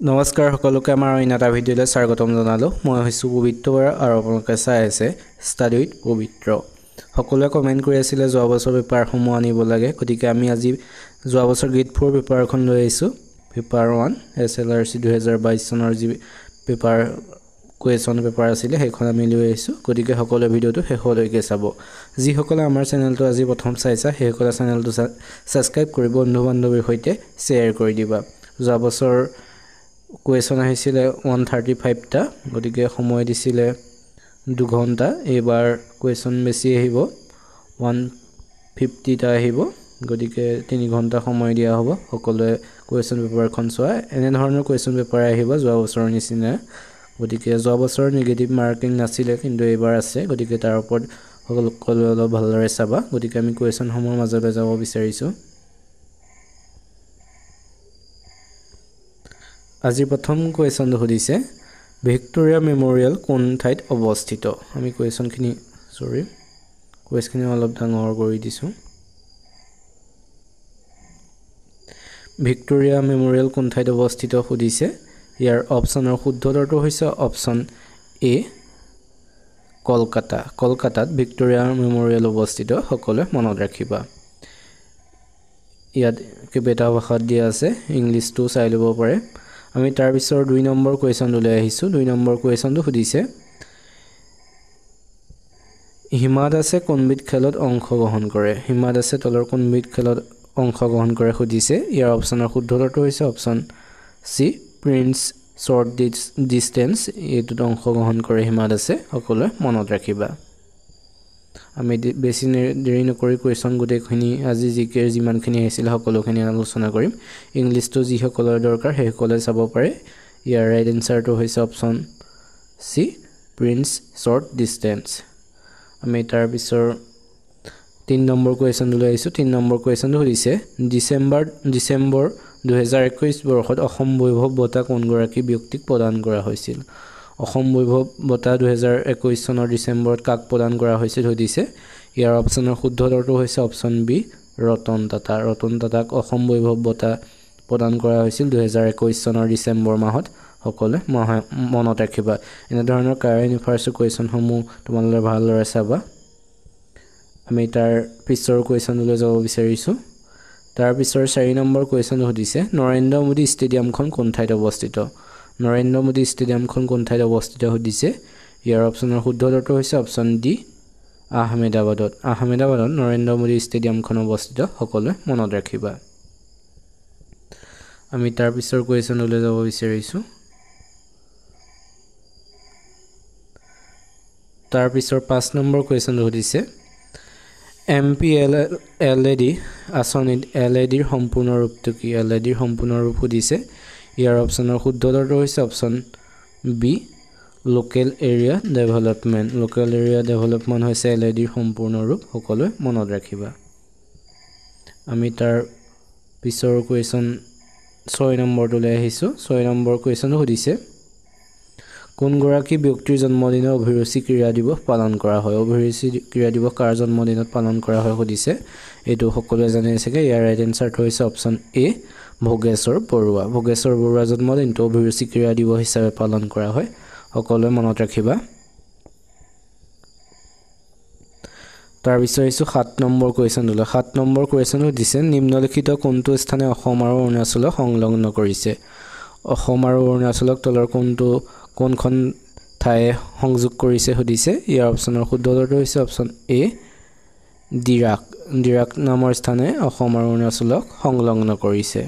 নমস্কাৰ সকলোকে আমাৰ অন্য এটা ভিডিঅ'লৈ স্বাগতম জনালোঁ। মই হৈছোঁ পবিত্ৰ বৰা আৰু আপোনালোকে চাই আছে ষ্টাডি উইথ পবিত্ৰ। সকলোৱে কমেণ্ট কৰি আছিলে যোৱা বছৰ পেপাৰসমূহ আনিব লাগে, গতিকে আমি আজি যোৱা বছৰ গ্ৰেড ফ'ৰ পেপাৰখন লৈ আহিছোঁ। পেপাৰ 1 SLRC 2022 চনৰ যি পেপাৰ কুৱেশ্যন পেপাৰ আছিলে সেইখন আমি লৈ আহিছোঁ। গতিকে সকলোৱে ভিডিঅ'টো শেষলৈকে চাব। যিসকলে আমাৰ চেনেলটো আজি প্ৰথম চাইছা সেইসকলে চেনেলটো ছাবস্ক্ৰাইব কৰি বন্ধু বান্ধৱীৰ সৈতে শ্বেয়াৰ কৰি দিবা। যোৱা বছৰ কুৱেশ্যন আহিছিলে 135টা, গতিকে সময় দিছিলে 2 ঘণ্টা। এইবাৰ কুৱেশ্যন বেছি আহিব, 150টা আহিব, গতিকে 3 ঘণ্টা সময় দিয়া হ'ব। সকলোৱে কুৱেশ্যন পেপাৰখন চোৱা। এনেধৰণৰ কুৱেশ্যন পেপাৰ আহিব যোৱা বছৰৰ নিচিনা। গতিকে যোৱা বছৰ নিগেটিভ মাৰ্কিং নাছিলে, কিন্তু এইবাৰ আছে, গতিকে তাৰ ওপৰত সকলোৱে অলপ ভালদৰে চাবা। গতিকে আমি কুৱেশ্যনসমূহৰ মাজলৈ যাব বিচাৰিছোঁ। আজিৰ প্ৰথম কুৱেশ্যনটো সুধিছে, ভিক্টোৰিয়া মেম'ৰিয়েল কোন ঠাইত অৱস্থিত? আমি কুৱেশ্যনখিনি কুৱেশ্যনখিনি অলপ ডাঙৰ কৰি দিছোঁ। ভিক্টোৰিয়া মেম'ৰিয়েল কোন ঠাইত অৱস্থিত সুধিছে। ইয়াৰ অপশ্যনৰ শুদ্ধ উত্তৰটো হৈছে অপশ্যন এ, কলকাতা। কলকাতাত ভিক্টোৰিয়া মেম'ৰিয়েল অৱস্থিত, সকলোৱে মনত ৰাখিবা। ইয়াত কেইবাটাও ভাষাত দিয়া আছে, ইংলিছটো চাই ল'ব পাৰে। আমি তাৰপিছৰ 2 নম্বৰ কুৱেশ্যনটোলৈ আহিছোঁ। 2 নম্বৰ কুৱেশ্যনটো সুধিছে, হিমা দাসে কোনবিধ খেলত অংশগ্ৰহণ কৰে? হিমা দাসে তলৰ কোনবিধ খেলত অংশগ্ৰহণ কৰে সুধিছে। ইয়াৰ অপশ্যনৰ শুদ্ধ উত্তৰটো হৈছে option C, prince short distance, এইটোত অংশগ্ৰহণ কৰে হিমা দাসে, সকলোৱে মনত ৰাখিবা। আমি বেছি দেৰি নকৰি কুৱেশ্যন গোটেইখিনি আজি জি কেৰ যিমানখিনি আহিছিলে সকলোখিনি আলোচনা কৰিম। ইংলিছটো যিসকলৰ দৰকাৰ সেইসকলে চাব পাৰে। ইয়াৰ ৰাইট এনচাৰটো হৈছে option C, prince short distance. আমি তাৰপিছৰ 3 নম্বৰ কুৱেশ্যনটোলৈ আহিছোঁ। 3 নম্বৰ কুৱেশ্যনটো সুধিছে, ডিচেম্বৰ 2021 বৰ্ষত অসম বৈভৱ বঁটা কোনগৰাকী ব্যক্তিক প্ৰদান কৰা হৈছিল? অসম বৈভৱ বঁটা 2021 চনৰ ডিচেম্বৰত কাক প্ৰদান কৰা হৈছিল সুধিছে। ইয়াৰ অপশ্যনৰ শুদ্ধ উত্তৰটো হৈছে অপশ্যন বি, ৰতন টাটা। ৰতন টাটাক অসম বৈভৱ বঁটা প্ৰদান কৰা হৈছিল 2021 চনৰ ডিচেম্বৰ মাহত, সকলোৱে মনত ৰাখিবা। এনেধৰণৰ কাৰেণ্ট এফেয়াৰ্ছৰ কুৱেশ্যনসমূহ তোমালোকে ভালদৰে চাবা। আমি তাৰ পিছৰ কুৱেশ্যনটোলৈ যাব বিচাৰিছোঁ। তাৰপিছৰ 4 নম্বৰ কুৱেশ্যনটো সুধিছে, নৰেন্দ্ৰ মোদী ষ্টেডিয়ামখন কোন ঠাইত অৱস্থিত? নৰেন্দ্ৰ মোদী ষ্টেডিয়ামখন কোন ঠাইত অৱস্থিত সুধিছে। ইয়াৰ অপশ্যনৰ শুদ্ধ উত্তৰটো হৈছে অপশ্যন ডি, আহমেদাবাদত। আহমেদাবাদত নৰেন্দ্ৰ মোদী ষ্টেডিয়ামখন অৱস্থিত, সকলোৱে মনত ৰাখিবা। আমি তাৰপিছৰ কুৱেশ্যনটোলৈ যাব বিচাৰিছোঁ। তাৰপিছৰ 5 নম্বৰ কুৱেশ্যনটো সুধিছে, MPLAD আঁচনিত LADৰ সম্পূৰ্ণ ৰূপটো কি? LADৰ সম্পূৰ্ণ ৰূপ সুধিছে। ইয়াৰ অপশ্যনৰ শুদ্ধ উত্তৰটো হৈছে option B, local area development. Local area development হৈছে LADৰ সম্পূৰ্ণ ৰূপ, সকলোৱে মনত ৰাখিবা। আমি তাৰ পিছৰ কুৱেশ্যন 6 নম্বৰটোলৈ আহিছোঁ। 6 নম্বৰ কুৱেশ্যনটো সুধিছে, কোনগৰাকী ব্যক্তিৰ জন্মদিনত অভিৰুচি ক্ৰীড়া দিৱস পালন কৰা হয়? অভিৰুচি ক্ৰীড়া দিৱস কাৰ জন্মদিনত পালন কৰা হয় সুধিছে। এইটো সকলোৱে জানে চাগে। ইয়াৰ ৰাইট এনচাৰটো হৈছে অপশ্যন এ, ভোগেশ্বৰ বৰুৱা। ভোগেশ্বৰ বৰুৱাৰ জন্মদিনটো অভিৰুচি ক্ৰীড়া দিৱস হিচাপে পালন কৰা হয়, সকলোৱে মনত ৰাখিবা। তাৰপিছত আহিছোঁ 7 নম্বৰ কুৱেশ্যনটোলৈ। 7 নম্বৰ কুৱেশ্যনটো দিছে, নিম্নলিখিত কোনটো স্থানে অসম আৰু অৰুণাচলক সংলগ্ন কৰিছে? অসম আৰু অৰুণাচলক তলৰ কোনখন ঠায়ে সংযোগ কৰিছে সুধিছে। ইয়াৰ অপশ্যনৰ শুদ্ধ উত্তৰটো হৈছে অপশ্যন এ, ডিৰাক। ডিৰাক নামৰ স্থানে অসম আৰু অৰুণাচলক সংলগ্ন কৰিছে।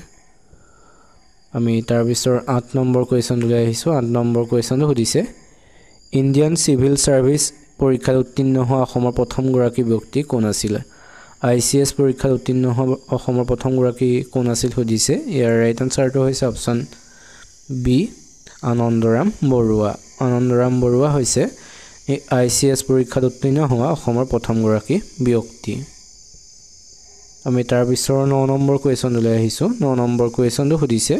আমি তাৰপিছৰ 8 নম্বৰ কুৱেশ্যনটোলৈ আহিছোঁ। 8 নম্বৰ কুৱেশ্যনটো সুধিছে, ইণ্ডিয়ান চিভিল ছাৰ্ভিচ পৰীক্ষাত উত্তীৰ্ণ হোৱা অসমৰ প্ৰথমগৰাকী ব্যক্তি কোন আছিল? ICS পৰীক্ষাত উত্তীৰ্ণ হোৱা অসমৰ প্ৰথমগৰাকী কোন আছিল সুধিছে। ইয়াৰ ৰাইট এনচাৰটো হৈছে অপশ্যন বি, আনন্দৰাম বৰুৱা। আনন্দৰাম বৰুৱা হৈছে ICS পৰীক্ষাত উত্তীৰ্ণ হোৱা অসমৰ প্ৰথমগৰাকী ব্যক্তি। আমি তাৰপিছৰ 9 নম্বৰ কুৱেশ্যনটোলৈ আহিছোঁ। 9 নম্বৰ কুৱেশ্যনটো সুধিছে,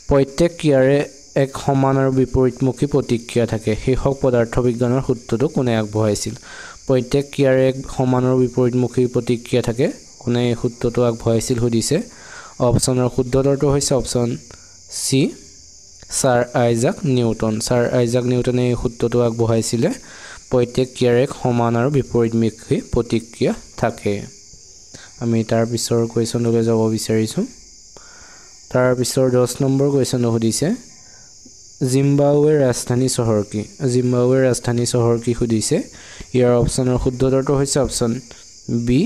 প্ৰত্যেক ক্ৰিয়াৰে এক সমান আৰু বিপৰীতমুখী প্ৰতিক্ৰিয়া থাকে, শীৰ্ষক পদাৰ্থ বিজ্ঞানৰ সূত্ৰটো কোনে আগবঢ়াইছিল? প্ৰত্যেক ক্ৰিয়াৰে এক সমান আৰু বিপৰীতমুখী প্ৰতিক্ৰিয়া থাকে, কোনে এই সূত্ৰটো আগবঢ়াইছিল সুধিছে। অপশ্যনৰ শুদ্ধ উত্তৰটো হৈছে option C, sir Isaac Newton. Sir Isaac নিউটনে এই সূত্ৰটো আগবঢ়াইছিলে, প্ৰত্যেক ক্ৰিয়াৰ এক সমান আৰু বিপৰীতমুখী প্ৰতিক্ৰিয়া থাকে। আমি তাৰ পিছৰ কুৱেশ্যনটোলৈ যাব বিচাৰিছোঁ। তাৰ পিছৰ 10 নম্বৰ কুৱেশ্যনটো সুধিছে, জিম্বাবুৱেৰ ৰাজধানী চহৰ কি? জিম্বাবুৱেৰ ৰাজধানী চহৰ কি সুধিছে। ইয়াৰ অপশ্যনৰ শুদ্ধ উত্তৰটো হৈছে অপশ্যন বি,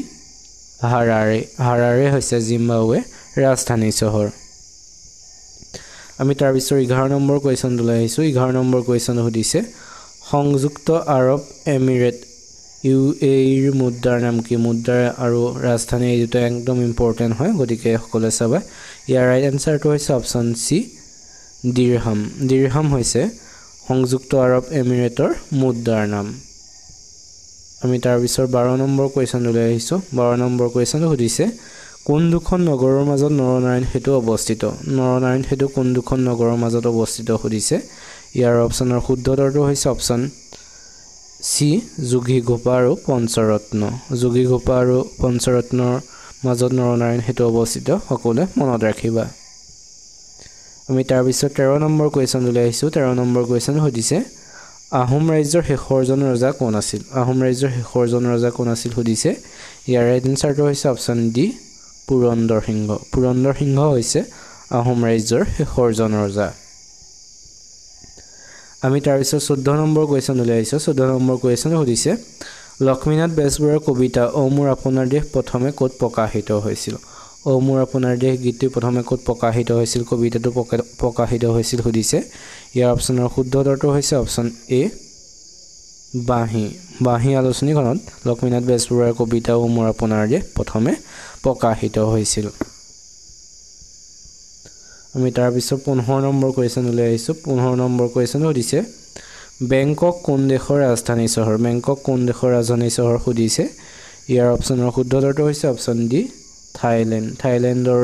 হাৰাৰে। হাৰাৰে হৈছে জিম্বাবুৱেৰ ৰাজধানী চহৰ। আমি তাৰপিছৰ 11 নম্বৰ কুৱেশ্যনটোলৈ আহিছোঁ। 11 নম্বৰ কুৱেশ্যনটো সুধিছে, সংযুক্ত আৰৱ এমিৰেট UAEৰ মুদ্ৰাৰ নাম কি? মুদ্ৰা আৰু ৰাজধানী এই দুটা একদম ইম্পৰ্টেণ্ট হয়, গতিকে সকলোৱে চাবা। ইয়াৰ ৰাইট এনচাৰটো হৈছে অপশ্যন চি, দিৰহাম। দিৰহাম হৈছে সংযুক্ত আৰৱ এমিৰেটৰ মুদ্ৰাৰ নাম। আমি তাৰপিছৰ 12 নম্বৰ কুৱেশ্যনটোলৈ আহিছোঁ। 12 নম্বৰ কুৱেশ্যনটো সুধিছে, কোন দুখন নগৰৰ মাজত নৰনাৰায়ণ সেতু অৱস্থিত? নৰনাৰায়ণ সেতু কোন দুখন নগৰৰ মাজত অৱস্থিত সুধিছে। ইয়াৰ অপশ্যনৰ শুদ্ধ উত্তৰটো হৈছে অপশ্যন চি, যোগীঘোপা আৰু পঞ্চৰত্ন। যোগীঘোপা আৰু পঞ্চৰত্নৰ মাজত নৰনাৰায়ণ সেতু অৱস্থিত, সকলোৱে মনত ৰাখিবা। আমি তাৰপিছত 13 নম্বৰ কুৱেশ্যনটোলৈ আহিছোঁ। 13 নম্বৰ কুৱেশ্যন সুধিছে, আহোম ৰাজ্যৰ শেষৰজন ৰজা কোন আছিল? আহোম ৰাজ্যৰ শেষৰজন ৰজা কোন আছিল সুধিছে। ইয়াৰ ৰাইট এনচাৰটো হৈছে অপশ্যন ডি, পুৰন্দৰ সিংহ। পুৰন্দৰ সিংহ হৈছে আহোম ৰাজ্যৰ শেষৰজন ৰজা। আমি তাৰপিছত 14 নম্বৰ কুৱেশ্যনলৈ আহিছোঁ। 14 নম্বৰ কুৱেশ্যন সুধিছে, লক্ষ্মীনাথ বেজবৰুৱাৰ কবিতা অ' মোৰ আপোনাৰ দেশ প্ৰথমে ক'ত প্ৰকাশিত হৈছিল? অ' মোৰ আপোনাৰ দেশ গীতটি প্ৰথমে ক'ত প্ৰকাশিত হৈছিল, কবিতাটো প্ৰকাশিত হৈছিল সুধিছে। ইয়াৰ অপশ্যনৰ শুদ্ধ উত্তৰটো হৈছে অপশ্যন এ, বাঁহী। বাঁহী আলোচনীখনত লক্ষ্মীনাথ বেজবৰুৱাৰ কবিতা অ' মোৰ আপোনাৰ দেশ প্ৰথমে প্ৰকাশিত হৈছিল। আমি তাৰপিছত 15 নম্বৰ কুৱেশ্যনলৈ আহিছোঁ। 15 নম্বৰ কুৱেশ্যন সুধিছে, বেংকক কোন দেশৰ ৰাজধানী চহৰ? বেংকক কোন দেশৰ ৰাজধানী চহৰ সুধিছে। ইয়াৰ অপশ্যনৰ শুদ্ধ উত্তৰটো হৈছে অপশ্যন ডি, থাইলেণ্ড। থাইলেণ্ডৰ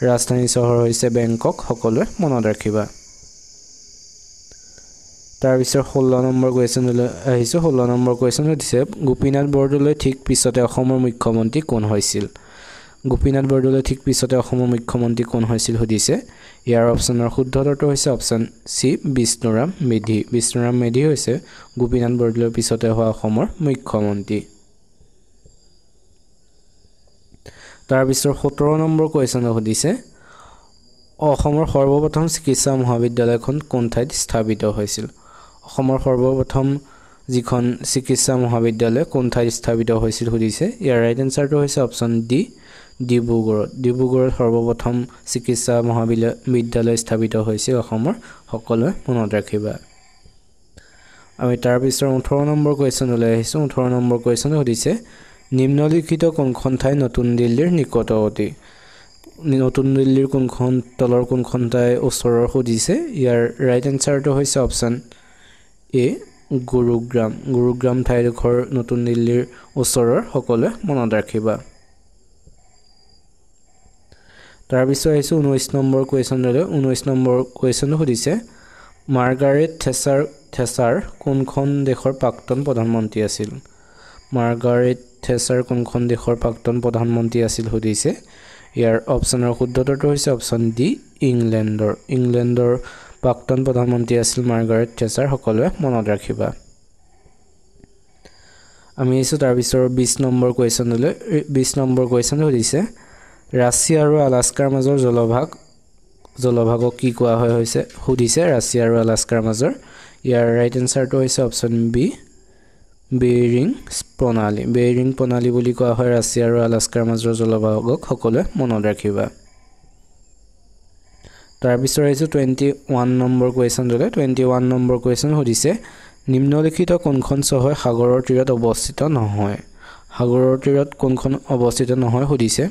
ৰাজধানী চহৰ হৈছে বেংকক, সকলোৱে মনত ৰাখিবা। তাৰপিছত 16 নম্বৰ কুৱেশ্যনলৈ আহিছোঁ। 16 নম্বৰ কুৱেশ্যন সুধিছে, গোপীনাথ বৰদলৈ ঠিক পিছতে অসমৰ মুখ্যমন্ত্ৰী কোন হৈছিল? গোপীনাথ বৰদলৈ ঠিক পিছতে অসমৰ মুখ্যমন্ত্ৰী কোন হৈছিল সুধিছে। ইয়াৰ অপশ্যনৰ শুদ্ধ উত্তৰটো হৈছে অপশ্যন চি, বিষ্ণুৰাম মেধি। বিষ্ণুৰাম মেধি হৈছে গোপীনাথ বৰদলৈৰ পিছতে হোৱা অসমৰ মুখ্যমন্ত্ৰী। তাৰপিছত 17 নম্বৰ কুৱেশ্যনত সুধিছে, অসমৰ সৰ্বপ্ৰথম চিকিৎসা মহাবিদ্যালয়খন কোন ঠাইত স্থাপিত হৈছিল? অসমৰ সৰ্বপ্ৰথম যিখন চিকিৎসা মহাবিদ্যালয় কোন ঠাইত স্থাপিত হৈছিল সুধিছে। ইয়াৰ ৰাইট এনচাৰটো হৈছে অপশ্যন ডি, ডিব্ৰুগড়ত। ডিব্ৰুগড়ত সৰ্বপ্ৰথম চিকিৎসা মহাবিদ্যালয় স্থাপিত হৈছিল অসমৰ, সকলোৱে মনত ৰাখিবা। আমি তাৰপিছৰ 18 নম্বৰ কুৱেশ্যনলৈ আহিছোঁ। 18 নম্বৰ কুৱেশ্যন সুধিছে, নিম্নলিখিত কোনখন ঠাই নতুন দিল্লীৰ নিকটৱৰ্তী? নতুন দিল্লীৰ কোনখন তলৰ কোনখন ঠাই ওচৰৰ সুধিছে। ইয়াৰ ৰাইট এনচাৰটো হৈছে অপশ্যন এ, গুৰুগ্ৰাম। গুৰুগ্ৰাম ঠাইডোখৰ নতুন দিল্লীৰ ওচৰৰ, সকলোৱে মনত ৰাখিবা। তাৰপিছত আহিছোঁ 19 নম্বৰ কুৱেশ্যনলৈ। 19 নম্বৰ কুৱেশ্যনটো সুধিছে, মাৰ্গাৰেট থেচাৰ কোনখন দেশৰ প্ৰাক্তন প্ৰধানমন্ত্ৰী আছিল? মাৰ্গাৰেট থেচাৰ কোনখন দেশৰ প্ৰাক্তন প্ৰধানমন্ত্ৰী আছিল সুধিছে। ইয়াৰ অপশ্যনৰ শুদ্ধ উত্তৰটো হৈছে অপশ্যন ডি, ইংলেণ্ডৰ। ইংলেণ্ডৰ প্ৰাক্তন প্ৰধানমন্ত্ৰী আছিল মাৰ্গাৰেট থেচাৰ, সকলোৱে মনত ৰাখিবা। আমি আহিছোঁ তাৰপিছৰ 20 নম্বৰ কুৱেশ্যনলৈ। 20 নম্বৰ কুৱেশ্যনটো সুধিছে, ৰাছিয়া আৰু আলাস্কাৰ মাজৰ জলভাগক কি কোৱা হয় হৈছে সুধিছে। ৰাছিয়া আৰু আলাস্কাৰ মাজৰ। ইয়াৰ ৰাইট এনচাৰটো হৈছে অপশ্যন বি, বেৰিং প্ৰণালী। বেৰিং প্ৰণালী বুলি কোৱা হয় ৰাছিয়া আৰু আলাস্কাৰ মাজৰ জলভাগক, সকলোৱে মনত ৰাখিবা। তাৰপিছত আহিছোঁ 21 নম্বৰ কুৱেশ্যনটোলৈ। 21 নম্বৰ কুৱেশ্যন সুধিছে, নিম্নলিখিত কোনখন চহৰ সাগৰৰ তীৰত অৱস্থিত নহয়? সাগৰৰ তীৰত কোনখন অৱস্থিত নহয় সুধিছে।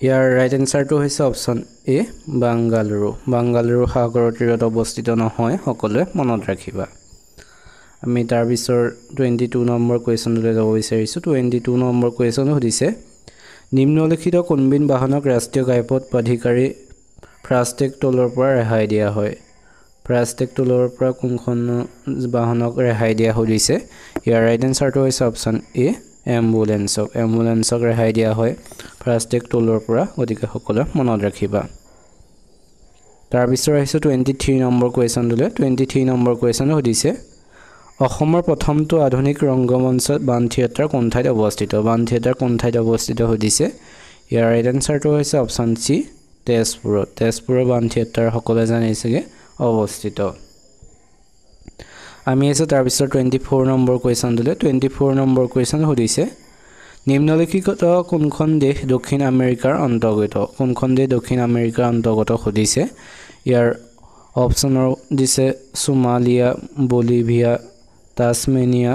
ইয়াৰ ৰাইট এনচাৰটো হৈছে অপশ্যন এ, বাংগালুৰু। বাংগালুৰু সাগৰৰ তীৰত অৱস্থিত নহয়, সকলোৱে মনত ৰাখিবা। আমি তাৰপিছৰ 22 নম্বৰ কুৱেশ্যনটোলৈ যাব বিচাৰিছোঁ। 22 নম্বৰ কুৱেশ্যনো সুধিছে, নিম্নলিখিত কোনবিধ বাহনক ৰাষ্ট্ৰীয় ঘাইপথ প্ৰাধিকাৰী ফাষ্টেগ টোলৰ পৰা ৰেহাই দিয়া হয়? ফাষ্টেগ টোলৰ পৰা কোনখন বাহনক ৰেহাই দিয়া সুধিছে। ইয়াৰ ৰাইট এনচাৰটো হৈছে অপশ্যন এ, এম্বুলেঞ্চক। এম্বুলেঞ্চক ৰেহাই দিয়া হয় ফাষ্টেগ টোলৰ পৰা, গতিকে সকলোৱে মনত ৰাখিবা। তাৰপিছত আহিছোঁ 23 নম্বৰ কুৱেশ্যনটোলৈ। 23 নম্বৰ কুৱেশ্যন সুধিছে অসমৰ প্ৰথমটো আধুনিক ৰংগমঞ্চ বান থিয়েটাৰ কোন ঠাইত অৱস্থিত? বান থিয়েটাৰ কোন ঠাইত অৱস্থিত সুধিছে। ইয়াৰ ৰাইট এনচাৰটো হৈছে অপশ্যন চি, তেজপুৰত। তেজপুৰৰ বান থিয়েটাৰ সকলোৱে জানে চাগে অৱস্থিত। আমি আহিছোঁ তাৰপিছত 24 নম্বৰ কুৱেশ্যনটোলৈ। 24 নম্বৰ কুৱেশ্যন সুধিছে নিম্নলিখিত কোনখন দেশ দক্ষিণ আমেৰিকাৰ অন্তৰ্গত? কোনখন দেশ দক্ষিণ আমেৰিকাৰ অন্তৰ্গত সুধিছে। ইয়াৰ অপশ্যনৰ দিছে ছোমালিয়া, বলিভিয়া, তাছমেনিয়া,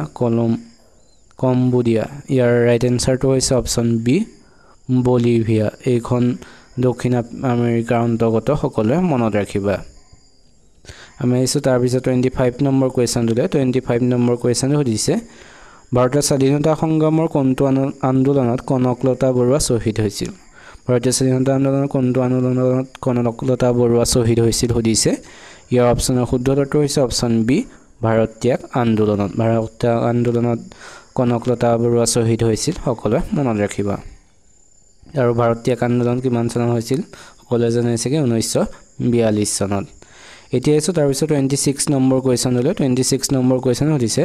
কম্বোডিয়া। ইয়াৰ ৰাইট এনচাৰটো হৈছে অপশ্যন বি, বলিভিয়া। এইখন দক্ষিণ আমেৰিকাৰ অন্তৰ্গত, সকলোৱে মনত ৰাখিবা। আমি আহিছোঁ তাৰপিছত 25 নম্বৰ কুৱেশ্যনটোলৈ। 25 নম্বৰ কুৱেশ্যন সুধিছে ভাৰতীয় স্বাধীনতা সংগ্ৰামৰ কোনটো আন্দোলনত কনকলতা বৰুৱা শ্বহীদ হৈছিল? ভাৰতীয় স্বাধীনতা আন্দোলনৰ কোনটো আন্দোলনত কনকলতা বৰুৱা শ্বহীদ হৈছিল সুধিছে। ইয়াৰ অপশ্যনৰ শুদ্ধ উত্তৰটো হৈছে অপশ্যন বি, ভাৰত ত্যাগ আন্দোলনত। ভাৰত ত্যাগ আন্দোলনত কনকলতা বৰুৱা শ্বহীদ হৈছিল, সকলোৱে মনত ৰাখিবা। আৰু ভাৰত ত্যাগ আন্দোলন কিমান চনত হৈছিল সকলোৱে জানে চাগে, 1942 চনত। এতিয়া আহিছোঁ তাৰপিছত 26 নম্বৰ কুৱেশ্যনলৈ। 26 নম্বৰ কুৱেশ্যন সুধিছে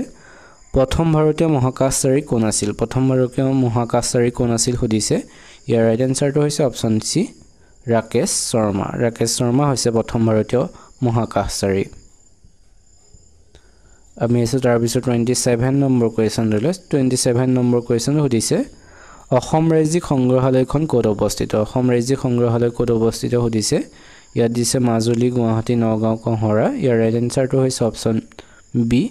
প্ৰথম ভাৰতীয় মহাকাশচাৰী কোন আছিল? প্ৰথম ভাৰতীয় মহাকাশচাৰী কোন আছিল সুধিছে। ইয়াৰ ৰাইট এনচাৰটো হৈছে অপশ্যন চি, ৰাকেশ শৰ্মা। ৰাকেশ শৰ্মা হৈছে প্ৰথম ভাৰতীয় মহাকাশচাৰী। আমি আহিছোঁ তাৰপিছত 27 নম্বৰ কুৱেশ্যনলৈ। 27 নম্বৰ কুৱেশ্যন সুধিছে অসম ৰাজ্যিক সংগ্ৰহালয়খন ক'ত অৱস্থিত? অসম ৰাজ্যিক সংগ্ৰহালয় ক'ত অৱস্থিত সুধিছে। ইয়াত দিছে মাজুলী, গুৱাহাটী, নগাঁও, কঁহৰা। ইয়াৰ ৰাইট এনচাৰটো হৈছে অপশ্যন বি,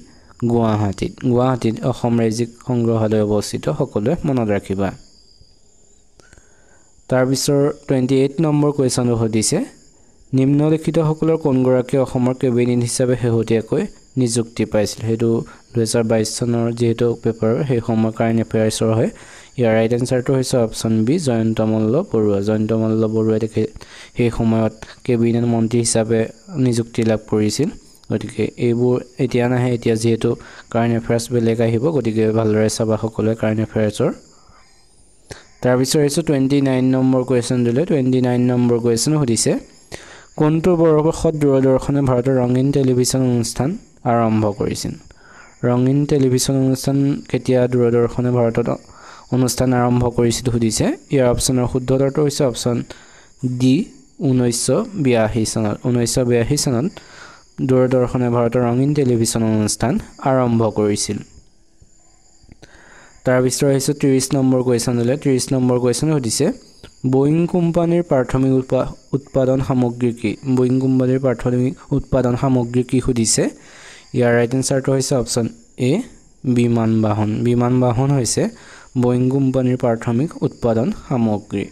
গুৱাহাটীত। গুৱাহাটীত অসম ৰাজ্যিক সংগ্ৰহালয় অৱস্থিত, সকলোৱে মনত ৰাখিবা। তাৰপিছৰ 28 নম্বৰ কুৱেশ্যনটো সুধিছে নিম্নলিখিতসকলৰ কোনগৰাকী অসমৰ কেবিনেট হিচাপে শেহতীয়াকৈ নিযুক্তি পাইছিল? সেইটো 2022 চনৰ যিহেতু পেপাৰ, সেই সময়ৰ কাৰেণ্ট এফেয়াৰ্ছৰ হয়। ইয়াৰ ৰাইট এনচাৰটো হৈছে অপশ্যন বি, জয়ন্ত মল্ল বৰুৱা। জয়ন্ত মল্ল বৰুৱাই তেখেত সেই সময়ত কেবিনেট মন্ত্ৰী হিচাপে নিযুক্তি লাভ কৰিছিল। গতিকে এইবোৰ এতিয়া নাহে, এতিয়া যিহেতু কাৰেণ্ট এফেয়াৰ্ছ বেলেগ আহিব, গতিকে ভালদৰে চাবা সকলোৱে কাৰেণ্ট এফেয়াৰ্ছৰ। তাৰপিছত আহিছোঁ 29 নম্বৰ কুৱেশ্যনটোলৈ। 29 নম্বৰ কুৱেশ্যন সুধিছে কোনটো বৰ্ষত দূৰদৰ্শনে ভাৰতৰ ৰঙীন টেলিভিছন অনুষ্ঠান আৰম্ভ কৰিছিল? ৰঙীন টেলিভিছন অনুষ্ঠান কেতিয়া দূৰদৰ্শনে ভাৰতত অনুষ্ঠান আৰম্ভ কৰিছিল সুধিছে। ইয়াৰ অপশ্যনৰ শুদ্ধ উত্তৰটো হৈছে অপশ্যন ডি, 1982 চনত। 1982 চনত দূৰদৰ্শনে ভাৰতৰ ৰঙীন টেলিভিছন অনুষ্ঠান আৰম্ভ কৰিছিল। তাৰপিছত আহিছোঁ 30 নম্বৰ কুৱেশ্যনলৈ। 30 নম্বৰ কুৱেশ্যন সুধিছে বয়িং কোম্পানীৰ প্ৰাথমিক উৎপাদন সামগ্ৰী কি? বয়িং কোম্পানীৰ প্ৰাথমিক উৎপাদন সামগ্ৰী কি সুধিছে। ইয়াৰ ৰাইট এনচাৰটো হৈছে অপশ্যন এ, বিমান বাহন। বিমান বাহন হৈছে বয়িং কোম্পানীৰ প্ৰাথমিক উৎপাদন সামগ্ৰী।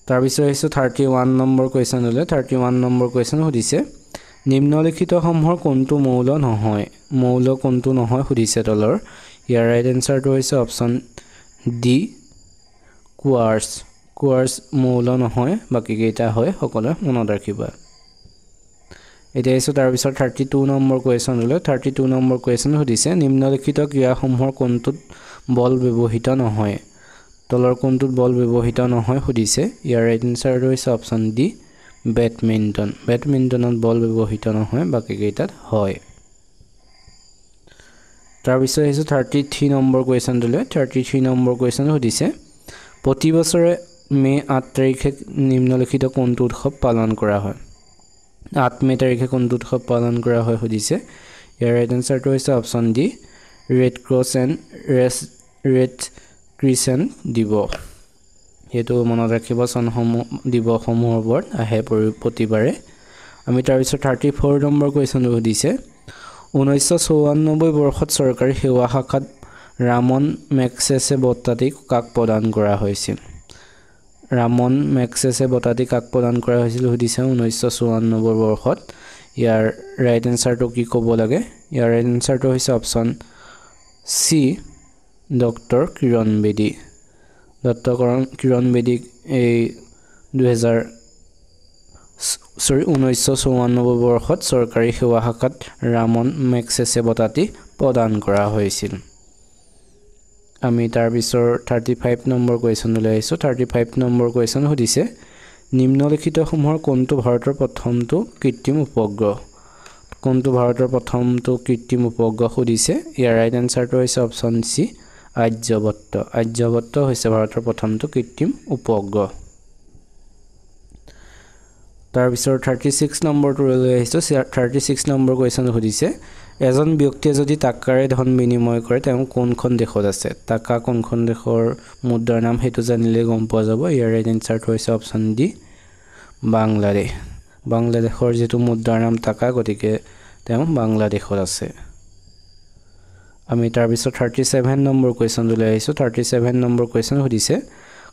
তাৰপিছত আহিছোঁ 31 নম্বৰ কুৱেশ্যনলৈ। 31 নম্বৰ কুৱেশ্যন সুধিছে নিম্নলিখিতসমূহৰ কোনটো মৌল নহয়? মৌল কোনটো নহয় সুধিছে তলৰ। ইয়াৰ ৰাইট এনচাৰটো হৈছে অপশ্যন ডি, কোৱাৰ্ছ। কোৱাৰ্ছ মৌল নহয়, বাকীকেইটা হয়, সকলোৱে মনত ৰাখিবা। এতিয়া আহিছোঁ তাৰপিছত 32 নম্বৰ কুৱেশ্যনলৈ। 32 নম্বৰ কুৱেশ্যন সুধিছে নিম্নলিখিত ক্ৰীড়াসমূহৰ কোনটোত বল ব্যৱহৃত নহয়? তলৰ কোনটোত বল ব্যৱহৃত নহয় সুধিছে। ইয়াৰ ৰাইট এনচাৰটো হৈছে অপশ্যন ডি, বেডমিণ্টন। বেডমিণ্টনত বল ব্যৱহৃত নহয়, বাকীকেইটাত হয়। তাৰপিছত আহিছোঁ 33 নম্বৰ কুৱেশ্যনটোলৈ। 33 নম্বৰ কুৱেশ্যন সুধিছে প্ৰতি বছৰে মে' 8 তাৰিখে নিম্নলিখিত কোনটো উৎসৱ পালন কৰা হয়? 8 মে' তাৰিখে কোনটো উৎসৱ পালন কৰা হয় সুধিছে। ইয়াৰ ৰাইট এনচাৰটো হৈছে option D, red cross and red crescent দিৱস। সেইটো মনত ৰাখিব, চনসমূহ দিৱসসমূহৰ ওপৰত আহে প্ৰতিবাৰে। আমি তাৰপিছত 34 নম্বৰ কুৱেশ্যনটো সুধিছে 1994 বৰ্ষত চৰকাৰী সেৱা শাখাত ৰামন মেগছেছে বঁটাটি কাক প্ৰদান কৰা হৈছিল? ৰামন মেগছেছে বঁটাটি কাক প্ৰদান কৰা হৈছিল সুধিছে 1994 বৰ্ষত। ইয়াৰ ৰাইট এনচাৰটো কি ক'ব লাগে? ইয়াৰ ৰাইট এনচাৰটো হৈছে option C, doctor Kiran Bedi. Doctor Kiran বেদীক এই 1994 বৰ্ষত চৰকাৰী সেৱা শাখাত ৰামন মেগছেছে বঁটাটি প্ৰদান কৰা হৈছিল। আমি তাৰপিছৰ 35 নম্বৰ কুৱেশ্যনলৈ আহিছোঁ। 35 নম্বৰ কুৱেশ্যন সুধিছে, নিম্নলিখিতসমূহৰ কোনটো ভাৰতৰ প্ৰথমটো কৃত্ৰিম উপগ্ৰহ? কোনটো ভাৰতৰ প্ৰথমটো কৃত্ৰিম উপগ্ৰহ সুধিছে। ইয়াৰ ৰাইট এনচাৰটো হৈছে অপশ্যন চি, আৰ্যভট্ট। আৰ্যভট্ট হৈছে ভাৰতৰ প্ৰথমটো কৃত্ৰিম উপগ্ৰহ। তাৰপিছত 36 নম্বৰটোলৈ আহিছোঁ। 36 নম্বৰ কুৱেশ্যন সুধিছে, এজন ব্যক্তিয়ে যদি টাকাৰে ধন বিনিময় কৰে তেওঁ কোনখন দেশত আছে? টাকা কোনখন দেশৰ মুদ্ৰাৰ নাম সেইটো জানিলে গম পোৱা যাব। ইয়াৰ ৰাইট এনচাৰটো হৈছে অপশ্যন ডি, বাংলাদেশ। বাংলাদেশৰ যিটো মুদ্ৰাৰ নাম টাকা, গতিকে তেওঁ বাংলাদেশত আছে। আমি তাৰপিছত 37 নম্বৰ কুৱেশ্যনটোলৈ আহিছোঁ। 37 নম্বৰ কুৱেশ্যন সুধিছে,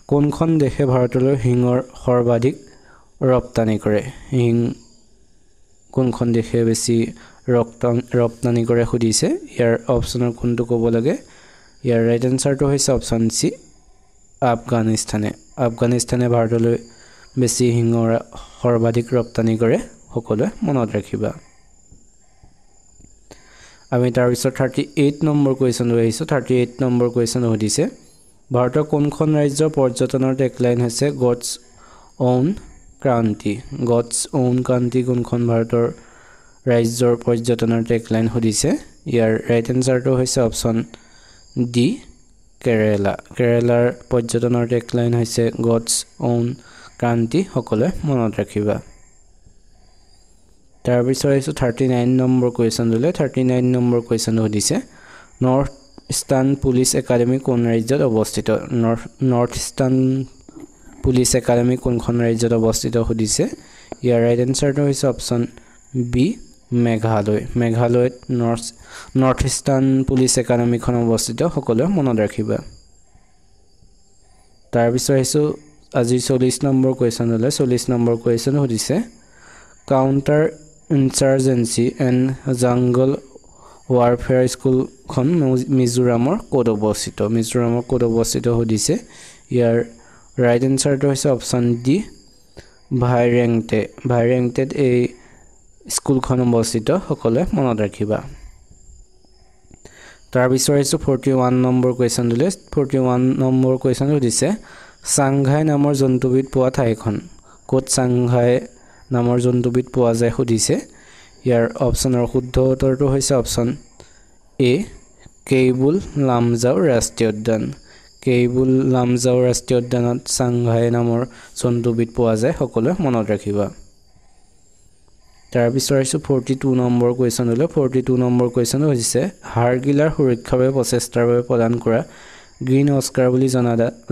কোনখন দেশে ভাৰতলৈ শিঙৰ সৰ্বাধিক ৰপ্তানি কৰে? শিং কোনখন দেশে বেছি ৰপ্তানি কৰে সুধিছে। ইয়াৰ অপশ্যনৰ কোনটো ক'ব লাগে? ইয়াৰ ৰাইট এনচাৰটো হৈছে অপশ্যন চি, আফগানিস্তানে। আফগানিস্তানে ভাৰতলৈ বেছি শিঙৰ সৰ্বাধিক ৰপ্তানি কৰে, সকলোৱে মনত ৰাখিবা। আমি তাৰপিছত 38 নম্বৰ কুৱেশ্যনলৈ আহিছোঁ। 38 নম্বৰ কুৱেশ্যন সুধিছে, ভাৰতৰ কোনখন ৰাজ্যৰ পৰ্যটনৰ টেগলাইন হৈছে God's own country? God's own country কোনখন ভাৰতৰ ৰাজ্যৰ পৰ্যটনৰ টেগলাইন সুধিছে। ইয়াৰ ৰাইট এনচাৰটো হৈছে অপশ্যন ডি, কেৰেলা। কেৰেলাৰ পৰ্যটনৰ টেগলাইন হৈছে গডছ অ'ন কাণ্ট্ৰি, সকলোৱে মনত ৰাখিবা। তাৰপিছত আহিছোঁ 39 নম্বৰ কুৱেশ্যনটোলৈ। 39 নম্বৰ কুৱেশ্যনটো সুধিছে, নৰ্থ ইষ্টাৰ্ণ পুলিচ একাডেমি কোন ৰাজ্যত অৱস্থিত? নৰ্থ ইষ্টাৰ্ণ পুলিচ একাডেমি কোনখন ৰাজ্যত অৱস্থিত সুধিছে। ইয়াৰ ৰাইট এনচাৰটো হৈছে অপশ্যন বি, মেঘালয়। মেঘালয়ত নৰ্থ ইষ্টাৰ্ণ পুলিচ একাডেমিখন অৱস্থিত, সকলোৱে মনত ৰাখিবা। তাৰপিছত আহিছোঁ আজি 40 নম্বৰ কুৱেশ্যনলৈ। 40 নম্বৰ কুৱেশ্যন সুধিছে, counter insurgency and jungle warfare স্কুলখন মিজোৰামৰ ক'ত অৱস্থিত? মিজোৰামৰ ক'ত অৱস্থিত সুধিছে। ইয়াৰ ৰাইট এনচাৰটো হৈছে অপশ্যন ডি, ভাইৰেংটে। ভাইৰেংটেত এই স্কুলখন অৱস্থিত, সকলোৱে মনত ৰাখিবা। তাৰপিছত আহিছোঁ 41 নম্বৰ কুৱেশ্যনটোলৈ। 41 নম্বৰ কুৱেশ্যন সুধিছে, চাংঘাই নামৰ জন্তুবিধ পোৱা ঠাইখন ক'ত? চাংঘাই নামৰ জন্তুবিধ পোৱা যায় সুধিছে। ইয়াৰ অপশ্যনৰ শুদ্ধ উত্তৰটো হৈছে অপশ্যন এ, কেইবুল লামজাও ৰাষ্ট্ৰীয় উদ্যান। কেইবুল লামজাও ৰাষ্ট্ৰীয় উদ্যানত চাংঘাই নামৰ জন্তুবিধ পোৱা যায়, সকলোৱে মনত ৰাখিবা। তাৰপিছত আহিছোঁ 42 নম্বৰ কুৱেশ্যনলৈ। 42 নম্বৰ কুৱেশ্যন হৈছে, হাড়গিলাৰ সুৰক্ষাৰ বাবে প্ৰচেষ্টাৰ বাবে প্ৰদান কৰা গ্ৰীণ অস্কাৰ বুলি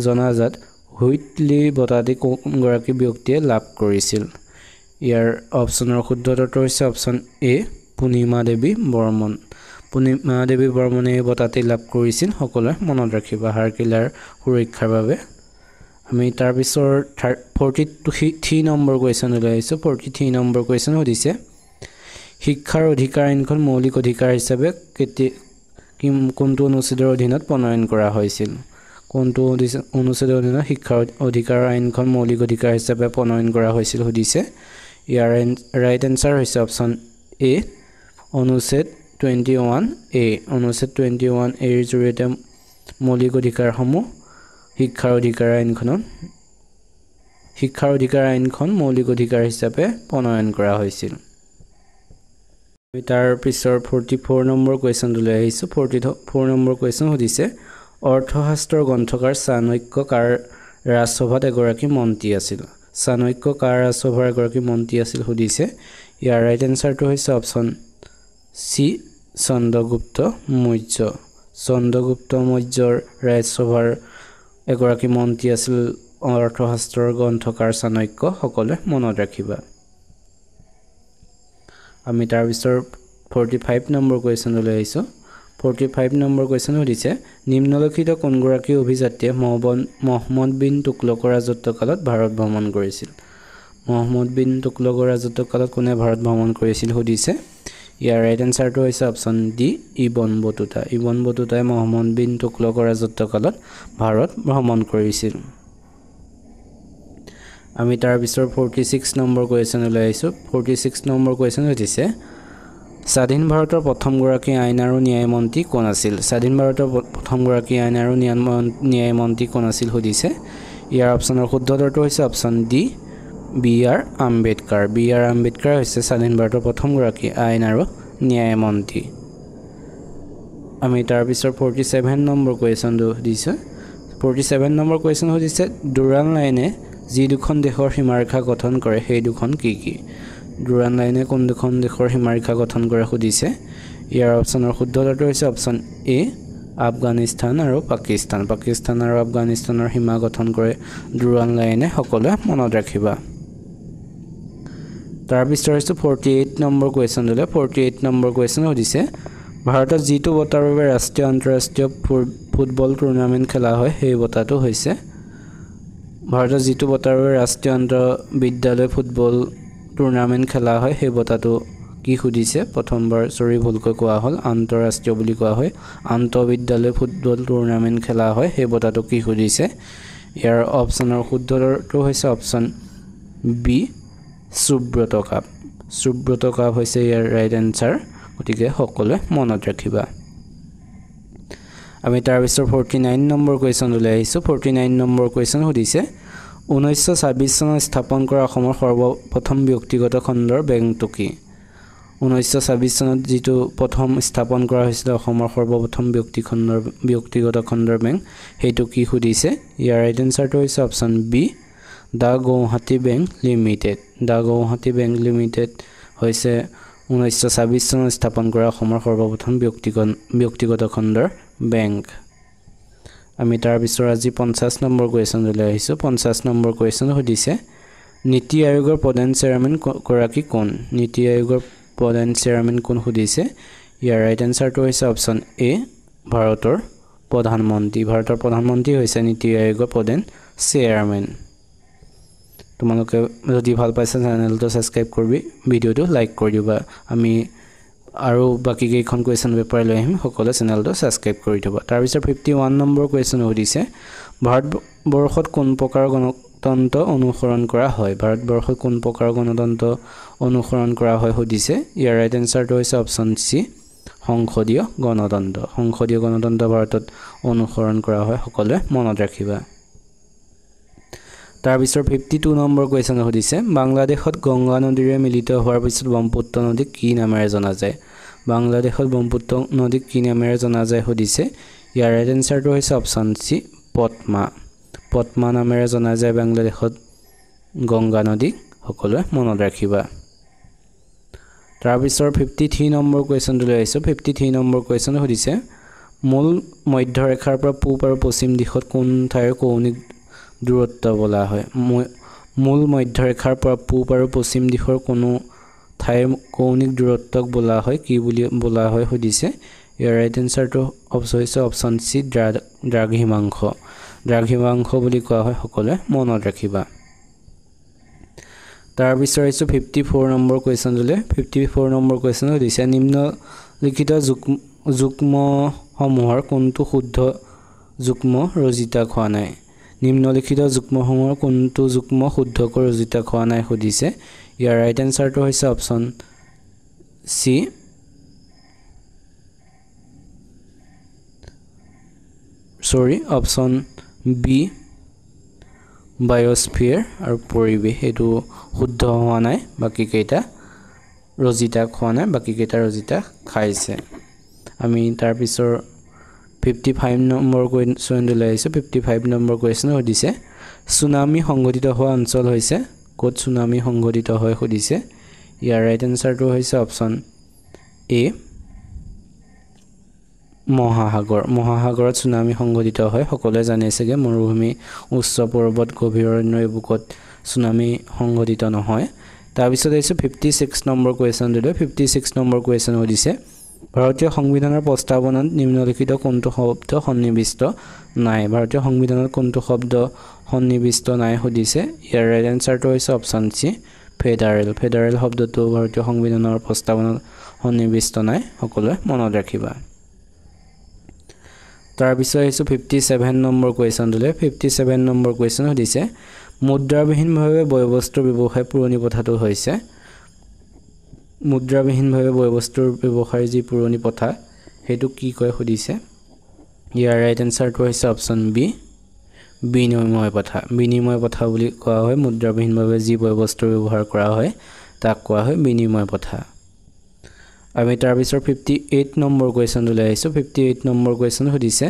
জনাজাত হুইটলি বঁটাটি কোনগৰাকী ব্যক্তিয়ে লাভ কৰিছিল? ইয়াৰ অপশ্যনৰ শুদ্ধ উত্তৰটো হৈছে অপশ্যন এ, পূৰ্ণিমা দেৱী বৰ্মন। পূৰ্ণিমা দেৱী বৰ্মনে এই বঁটাটি লাভ কৰিছিল, সকলোৱে মনত ৰাখিবা, হাড়গিলাৰ সুৰক্ষাৰ বাবে। আমি তাৰপিছৰ 43 নম্বৰ কুৱেশ্যনলৈ আহিছোঁ। 43 নম্বৰ কুৱেশ্যন সুধিছে, শিক্ষাৰ অধিকাৰ আইনখন মৌলিক অধিকাৰ হিচাপে কেতিয়া কোনটো অনুচ্ছেদৰ অধীনত প্ৰণয়ন কৰা হৈছিল? কোনটো অনুচ্ছেদৰ অধীনত শিক্ষাৰ অধিকাৰ আইনখন মৌলিক অধিকাৰ হিচাপে প্ৰণয়ন কৰা হৈছিল সুধিছে। ইয়াৰ ৰাইট এনচাৰ হৈছে অপশ্যন এ, অনুচ্ছেদ 21A। অনুচ্ছেদ 21Aৰ জৰিয়তে মৌলিক অধিকাৰসমূহ শিক্ষাৰ অধিকাৰ আইনখনত শিক্ষাৰ অধিকাৰ আইনখন মৌলিক অধিকাৰ হিচাপে প্ৰণয়ন কৰা হৈছিল। তাৰ পিছৰ 44 নম্বৰ কুৱেশ্যনটোলৈ আহিছোঁ। 44 নম্বৰ কুৱেশ্যন সুধিছে, অৰ্থশাস্ত্ৰৰ গ্ৰন্থকাৰ চাণক্য কাৰ ৰাজসভাত এগৰাকী মন্ত্ৰী আছিল? চাণক্য কাৰ ৰাজসভাৰ এগৰাকী মন্ত্ৰী আছিল সুধিছে। ইয়াৰ ৰাইট এনচাৰটো হৈছে অপশ্যন চি, চন্দ্ৰগুপ্ত মৌৰ্য। চন্দ্ৰগুপ্ত মৌৰ্যৰ ৰাজসভাৰ এগৰাকী মন্ত্ৰী আছিল অৰ্থশাস্ত্ৰৰ গ্ৰন্থকাৰ চাণক্য, সকলোৱে মনত ৰাখিবা। আমি তাৰপিছৰ 45 নম্বৰ কুৱেশ্যনলৈ আহিছোঁ। 45 নম্বৰ কুৱেশ্যন সুধিছে, নিম্নলিখিত কোনগৰাকী অভিযাত্ৰীয়ে মহম্মদ বিন তুগলকৰ ৰাজত্বকালত ভাৰত ভ্ৰমণ কৰিছিল? মহম্মদ বিন তুগলকৰ ৰাজত্বকালত কোনে ভাৰত ভ্ৰমণ কৰিছিল সুধিছে। ইয়াৰ ৰাইট এনচাৰটো হৈছে অপশ্যন ডি, ইবন বটুতা। ইবন বটুতাই মহম্মদ বিন তুগলকৰ ৰাজত্বকালত ভাৰত ভ্ৰমণ কৰিছিল। আমি তাৰপিছৰ 46 নম্বৰ কুৱেশ্যনলৈ আহিছোঁ। 46 নম্বৰ কুৱেশ্যন সুধিছে, স্বাধীন ভাৰতৰ প্ৰথমগৰাকী আইন আৰু ন্যায়মন্ত্ৰী কোন আছিল? স্বাধীন ভাৰতৰ প্ৰথমগৰাকী আইন আৰু ন্যায়মন্ত্ৰী কোন আছিল সুধিছে। ইয়াৰ অপশ্যনৰ শুদ্ধ উত্তৰটো হৈছে option D, B R Ambedkar. B R Ambedkar হৈছে স্বাধীন ভাৰতৰ প্ৰথমগৰাকী আইন আৰু ন্যায়মন্ত্ৰী। আমি তাৰপিছৰ 47 নম্বৰ কুৱেশ্যনটো সুধিছোঁ। 47 নম্বৰ কুৱেশ্যন সুধিছে, ডুৰাণ্ড লাইনে যি দুখন দেশৰ সীমাৰেখা গঠন কৰে সেই দুখন কি কি? ডুৰাণ্ড লাইনে কোন দুখন দেশৰ সীমাৰেখা গঠন কৰে সুধিছে। ইয়াৰ অপশ্যনৰ শুদ্ধ উত্তৰটো হৈছে অপশ্যন এ, আফগানিস্তান আৰু পাকিস্তান। পাকিস্তান আৰু আফগানিস্তানৰ সীমা গঠন কৰে ডুৰাণ্ড লাইনে, সকলোৱে মনত ৰাখিবা। তাৰপিছত হৈছে 48 নম্বৰ কুৱেশ্যনটোলৈ। 48 নম্বৰ কুৱেশ্যন সুধিছে, ভাৰতত যিটো বঁটাৰ বাবে ৰাষ্ট্ৰীয় আন্তঃৰাষ্ট্ৰীয় ফুটবল টুৰ্ণামেণ্ট খেলা হয় সেই বঁটাটো হৈছে? ভাৰতত যিটো বঁটাৰ বাবে ৰাষ্ট্ৰীয় আন্তঃবিদ্যালয় ফুটবল টুৰ্ণামেণ্ট খেলা হয় সেই বঁটাটো কি সুধিছে। প্ৰথমবাৰ চৰি ভুলকৈ কোৱা হ'ল, আন্তঃৰাষ্ট্ৰীয় বুলি কোৱা হয়। আন্তঃবিদ্যালয় ফুটবল টুৰ্ণামেণ্ট খেলা হয় সেই বঁটাটো কি সুধিছে। ইয়াৰ অপশ্যনৰ শুদ্ধটো হৈছে option B, Subroto cup. Subroto cup হৈছে ইয়াৰ ৰাইট এনচাৰ, গতিকে সকলোৱে মনত ৰাখিবা। আমি তাৰপিছত 49 নম্বৰ কুৱেশ্যনলৈ আহিছোঁ। 49 নম্বৰ কুৱেশ্যন সুধিছে, 1926 চনত স্থাপন কৰা অসমৰ সৰ্বপ্ৰথম ব্যক্তিগত খণ্ডৰ বেংকটো কি? 1926 চনত যিটো প্ৰথম স্থাপন কৰা হৈছিলে অসমৰ সৰ্বপ্ৰথম ব্যক্তিগত খণ্ডৰ বেংক, সেইটো কি সুধিছে। ইয়াৰ ৰাইট এনচাৰটো হৈছে option B, the Guwahati bank limited. The Guwahati bank limited হৈছে 1926 চনত স্থাপন কৰা অসমৰ সৰ্বপ্ৰথম ব্যক্তিগত খণ্ডৰ বেংক। আমি তাৰপিছৰ আজি 50 নম্বৰ কুৱেশ্যনলৈ আহিছোঁ। 50 নম্বৰ কুৱেশ্যন সুধিছে, নীতি আয়োগৰ প্ৰধান চেয়াৰমেন গৰাকী কোন? নীতি আয়োগৰ প্ৰধান চেয়াৰমেন কোন সুধিছে। ইয়াৰ ৰাইট এনচাৰটো হৈছে অপশ্যন এ, ভাৰতৰ প্ৰধানমন্ত্ৰী। ভাৰতৰ প্ৰধানমন্ত্ৰী হৈছে নীতি আয়োগৰ প্ৰধান চেয়াৰমেন। তোমালোকে যদি ভাল পাইছা চেনেলটো ছাবস্ক্ৰাইব কৰিবি, ভিডিঅ'টো লাইক কৰি দিবা। আমি আৰু বাকী কেইখন কুৱেশ্যন পেপাৰ লৈ আহিম, সকলোৱে চেনেলটো ছাবস্ক্ৰাইব কৰি থ'বা। তাৰপিছত 51 নম্বৰ কুৱেশ্যন সুধিছে, ভাৰতবৰ্ষত কোন প্ৰকাৰৰ গণতন্ত্ৰ অনুসৰণ কৰা হয়? ভাৰতবৰ্ষত কোন প্ৰকাৰৰ গণতন্ত্ৰ অনুসৰণ কৰা হয় সুধিছে। ইয়াৰ ৰাইট এনচাৰটো হৈছে অপশ্যন চি, সংসদীয় গণতন্ত্ৰ। সংসদীয় গণতন্ত্ৰ ভাৰতত অনুসৰণ কৰা হয়, সকলোৱে মনত ৰাখিবা। তাৰপিছত 52 নম্বৰ কুৱেশ্যন সুধিছে, বাংলাদেশত গংগা নদীৰে মিলিত হোৱাৰ পিছত ব্ৰহ্মপুত্ৰ নদীক কি নামেৰে জনা যায়? বাংলাদেশত ব্ৰহ্মপুত্ৰ নদীক কি নামেৰে জনা যায় সুধিছে। ইয়াৰ ৰাইট এনচাৰটো হৈছে অপশ্যন চি, পদ্মা। পদ্মা নামেৰে জনা যায় বাংলাদেশত গংগা নদীক, সকলোৱে মনত ৰাখিবা। তাৰপিছৰ 53 নম্বৰ কুৱেশ্যনটোলৈ আহিছোঁ। 53 নম্বৰ কুৱেশ্যন সুধিছে, মূল মধ্যৰেখাৰ পৰা পূব আৰু পশ্চিম দিশত কোন ঠাইৰ কৌণিক দূৰত্ব বোলা হয়? মূল মধ্যৰেখাৰ পৰা পূব আৰু পশ্চিম দিশৰ কোনো ঠাইৰ কৌণিক দূৰত্বক বোলা হয় কি বুলি বোলা হয় সুধিছে। ইয়াৰ ৰাইট এনচাৰটো হৈছে অপশ্যন চি, দ্ৰাঘিমাংশ। দ্ৰাঘিমাংশ বুলি কোৱা হয়, সকলোৱে মনত ৰাখিবা। তাৰপিছত আহিছোঁ 54 নম্বৰ কুৱেশ্যনটোলৈ। 54 নম্বৰ কুৱেশ্যন সুধিছে, নিম্নলিখিত যুগ্মসমূহৰ কোনটো শুদ্ধ যুগ্ম ৰজিতা খোৱা নাই? নিম্নলিখিত যুগ্মসমূহৰ কোনটো যুগ্ম শুদ্ধকৈ ৰজিতা খোৱা নাই সুধিছে। ইয়াৰ ৰাইট এনচাৰটো হৈছে option C, sorry option B, biosphere আৰু পৰিৱেশ, এইটো শুদ্ধ হোৱা নাই। বাকীকেইটা ৰজিতা খোৱা নাই, বাকীকেইটা ৰজিতা খাইছে। আমি তাৰপিছৰ 55 নম্বৰ কুৱেশ্যনটোলৈ আহিছোঁ। 55 নম্বৰ কুৱেশ্যন সুধিছে, চুনামি সংঘটিত হোৱা অঞ্চল হৈছে ক'ত? চুনামি সংঘটিত হয় সুধিছে। ইয়াৰ ৰাইট এনচাৰটো হৈছে অপশ্যন এ, মহাসাগৰ। মহাসাগৰত চুনামি সংঘটিত হয়, সকলোৱে জানে চাগে। মৰুভূমি, উচ্চ পৰ্বত, গভীৰ অৰণ্য এইবোৰত চুনামি সংঘটিত নহয়। তাৰপিছত আহিছোঁ 56 নম্বৰ কুৱেশ্যনটোলৈ। 56 নম্বৰ কুৱেশ্যন সুধিছে, ভাৰতীয় সংবিধানৰ প্ৰস্তাৱনাত নিম্নলিখিত কোনটো শব্দ সন্নিৱিষ্ট নাই? ভাৰতীয় সংবিধানত কোনটো শব্দ সন্নিৱিষ্ট নাই সুধিছে। ইয়াৰ ৰাইট এনচাৰটো হৈছে অপশ্যন চি, ফেডাৰেল। ফেডাৰেল শব্দটো ভাৰতীয় সংবিধানৰ প্ৰস্তাৱনাত সন্নিৱিষ্ট নাই, সকলোৱে মনত ৰাখিবা। তাৰপিছত আহিছোঁ 57 নম্বৰ কুৱেশ্যনটোলৈ। 57 নম্বৰ কুৱেশ্যন সুধিছে, মুদ্ৰাবিহীনভাৱে বয়বস্তুৰ ব্যৱসায় পুৰণি প্ৰথাটো হৈছে? মুদ্ৰাবিহীনভাৱে বয় বস্তুৰ ব্যৱসায়ৰ যি পুৰণি প্ৰথা, সেইটো কি কয় সুধিছে। ইয়াৰ ৰাইট এনচাৰটো হৈছে অপশ্যন বি, বিনিময় প্ৰথা। বিনিময় প্ৰথা বুলি কোৱা হয় মুদ্ৰাবিহীনভাৱে যি বয় বস্তুৰ ব্যৱহাৰ কৰা হয়, তাক কোৱা হয় বিনিময় প্ৰথা। আমি তাৰপিছৰ 58 নম্বৰ কুৱেশ্যনটোলৈ আহিছোঁ। 58 নম্বৰ কুৱেশ্যন সুধিছে,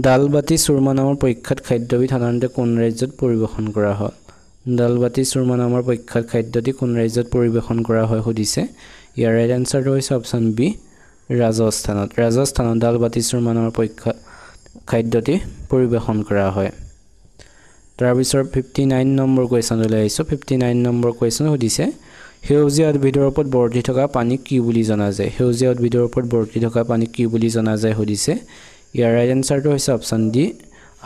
দাল বাটি চুৰমা নামৰ প্ৰখ্যাত খাদ্যবিধ সাধাৰণতে কোন ৰাজ্যত পৰিৱেশন কৰা হয়? দাল বাটি চুৰমা নামৰ প্ৰখ্যাত খাদ্যটি কোন ৰাজ্যত পৰিৱেশন কৰা হয় সুধিছে। ইয়াৰ ৰাইট এনচাৰটো হৈছে অপশ্যন বি, ৰাজস্থানত। ৰাজস্থানত দাল বাটি চুৰমা নামৰ প্ৰখ্যাত খাদ্যটি পৰিৱেশন কৰা হয়। তাৰপিছৰ 59 নম্বৰ কুৱেশ্যনটোলৈ আহিছোঁ। 59 নম্বৰ কুৱেশ্যন সুধিছে, সেউজীয়া উদ্ভিদৰ ওপৰত বৰ্তি থকা পানীক কি বুলি জনা যায়? সেউজীয়া উদ্ভিদৰ ওপৰত বৰ্তি থকা পানীক কি বুলি জনা যায় সুধিছে। ইয়াৰ ৰাইট এনচাৰটো হৈছে অপশ্যন ডি,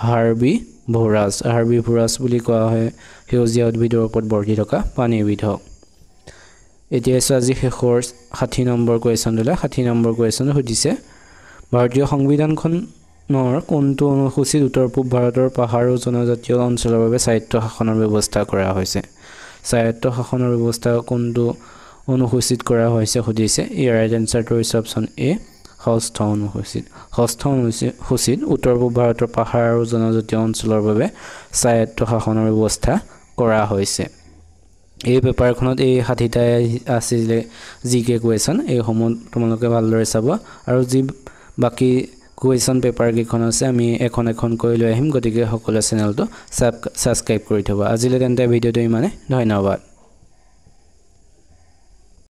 হাৰ্বি ভোৰাছ। হাৰ্বি ভোৰাছ বুলি কোৱা হয় সেউজীয়া উদ্ভিদৰ ওপৰত বৰ্তি থকা পানীবিধক। এতিয়া আহিছোঁ আজি শেষৰ 60 নম্বৰ কুৱেশ্যনটোলৈ। 60 নম্বৰ কুৱেশ্যন সুধিছে, ভাৰতীয় সংবিধানখনৰ কোনটো অনুসূচীত উত্তৰ পূব ভাৰতৰ পাহাৰ আৰু জনজাতীয় অঞ্চলৰ বাবে স্বায়ত্ত শাসনৰ ব্যৱস্থা কৰা হৈছে? স্বায়ত্ত শাসনৰ ব্যৱস্থা কোনটো অনুসূচীত কৰা হৈছে সুধিছে। ইয়াৰ ৰাইট এনচাৰটো হৈছে অপশ্যন এ, ষষ্ঠ অনুসূচীত। ষষ্ঠ অনুসূচীত উত্তৰ পূব ভাৰতৰ পাহাৰ আৰু জনজাতীয় অঞ্চলৰ বাবে স্বায়ত্ত শাসনৰ ব্যৱস্থা কৰা হৈছে। এই পেপাৰখনত এই 60টাই আছিলে জি কে কুৱেশ্যন। এইসমূহ তোমালোকে ভালদৰে চাব আৰু যি বাকী কুৱেশ্যন পেপাৰকেইখন আছে, আমি এখন এখনকৈ লৈ আহিম। গতিকে সকলোৱে চেনেলটো ছাবস্ক্ৰাইব কৰি থ'ব। আজিলৈ তেন্তে ভিডিঅ'টো ইমানে। ধন্যবাদ।